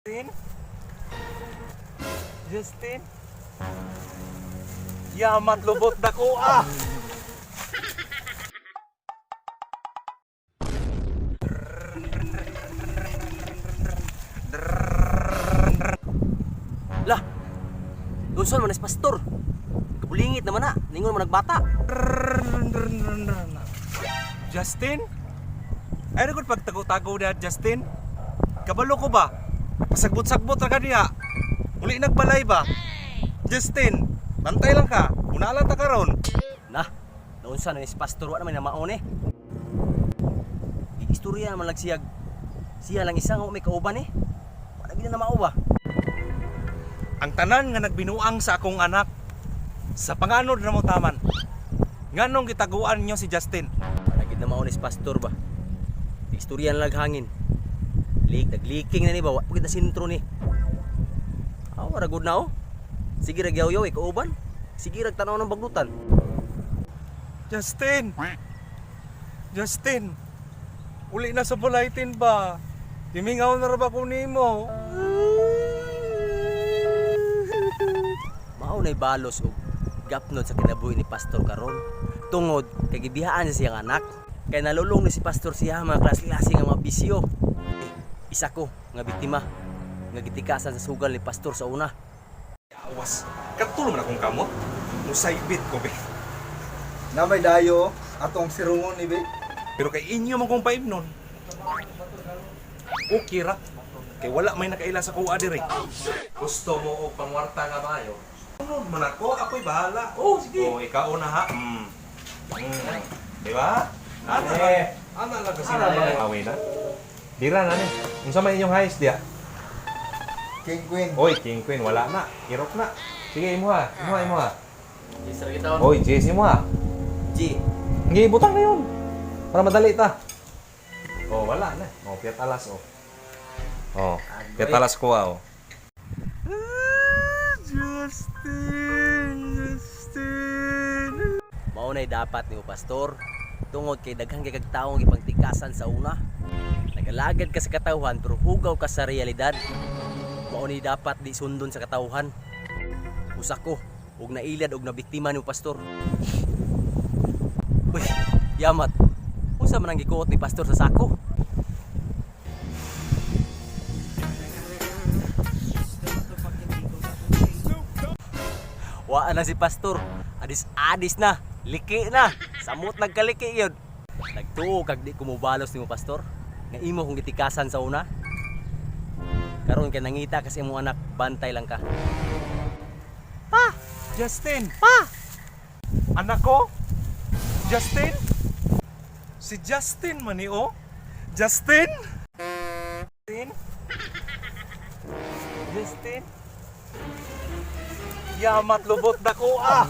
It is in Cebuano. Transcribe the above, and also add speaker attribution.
Speaker 1: Justin? Justin? Yamat lubot na ko ah!
Speaker 2: Lah. Unsa man si pastor? Kabulingit naman na, ningon man nagbata.
Speaker 1: Justin? Ay na pagtago-tago na Justin? Kabalo ko ba? Pasagbot-sagbot ra ka diha. Uli nagbalay ba? Justin, bantay lang ka. Una lang ta karon.
Speaker 2: Nah, naunsa na ni si pastor wa naman na maon eh. Istorya naman lang siyag. Siya lang isa nga wa may kauban eh. Wala gid na mao ba?
Speaker 1: Ang tanan nga nagbinuang sa akong anak sa panganod ra mo taman. Nganong gitaguan niyo si Justin?
Speaker 2: Wala gid na mao ni si pastor ba. Istorya na lang hangin. Lik nagliking na ni ba wa pa gid na sentro ni. Aw, wala good na oh. Sige ra yaw eh kauban. Sige ra tanaw ng baglutan.
Speaker 1: Justin! Justin! Uli na sa bulaytin ba? Timingaw na ra ba ko nimo?
Speaker 2: Mao na'y balos og gapnod sa kinabuhi ni pastor karon. Tungod kay gibihaan siya siyang anak. Kay nalulong ni si pastor siya mga klase-klase nga mga bisyo. Eh, isa ko nga biktima nga gitikasan sa sugal ni pastor sa una.
Speaker 1: Awas, katulo man akong kamot. Musaybit ko be.
Speaker 3: Na may dayo atong sirungon ni be.
Speaker 1: Pero kay inyo man kong paimnon. Okay ra. Kay wala may nakaila sa kuha diri.
Speaker 4: Gusto mo og pangwarta nga maayo?
Speaker 1: Sunod man ako, ako'y bahala.
Speaker 4: Oh, sige.
Speaker 1: Oh, ikaw na ha. Di ba? Ana
Speaker 4: Eh.
Speaker 1: lang. Ana lang kasi
Speaker 4: Ana lang.
Speaker 1: Away na. Dira na ni. Unsa may inyong highest diya?
Speaker 3: King Queen.
Speaker 1: Oy, King Queen wala na. Irok na. Sige, imo ha. Imo ha, imo ha.
Speaker 2: Yes, sir, kita.
Speaker 1: Oy, Jess, imo ha.
Speaker 2: G.
Speaker 1: Hindi, butang na yun. Para madali ta. Oh, wala na. Oh, piyat alas, oh. Oh, piyat alas ko, ah, oh. Justin, Justin.
Speaker 2: Mao na'y dapat nimo pastor. Tungod kay daghan kay kag tawo ang gipangtikasan sa una. Nagalagad ka sa katawhan pero hugaw ka sa realidad. Mao ni dapat di sundon sa katawhan. Usa ko og nailad og nabiktima nimo pastor. Uy, yamat. Unsa man ang gikuot ni pastor sa sako? Waa na si pastor. Adis-adis na. Liki na. Samot nagkaliki yun. Nagtuo kag di kumubalos nimo pastor. Nga imo kong gitikasan sa una. Karon kay nangita kasi imo anak, bantay lang ka.
Speaker 1: Justin! Pa! Anak ko? Justin? Si Justin man ni, oh. Justin? Justin? Justin? Yamat lubot na ko, ah!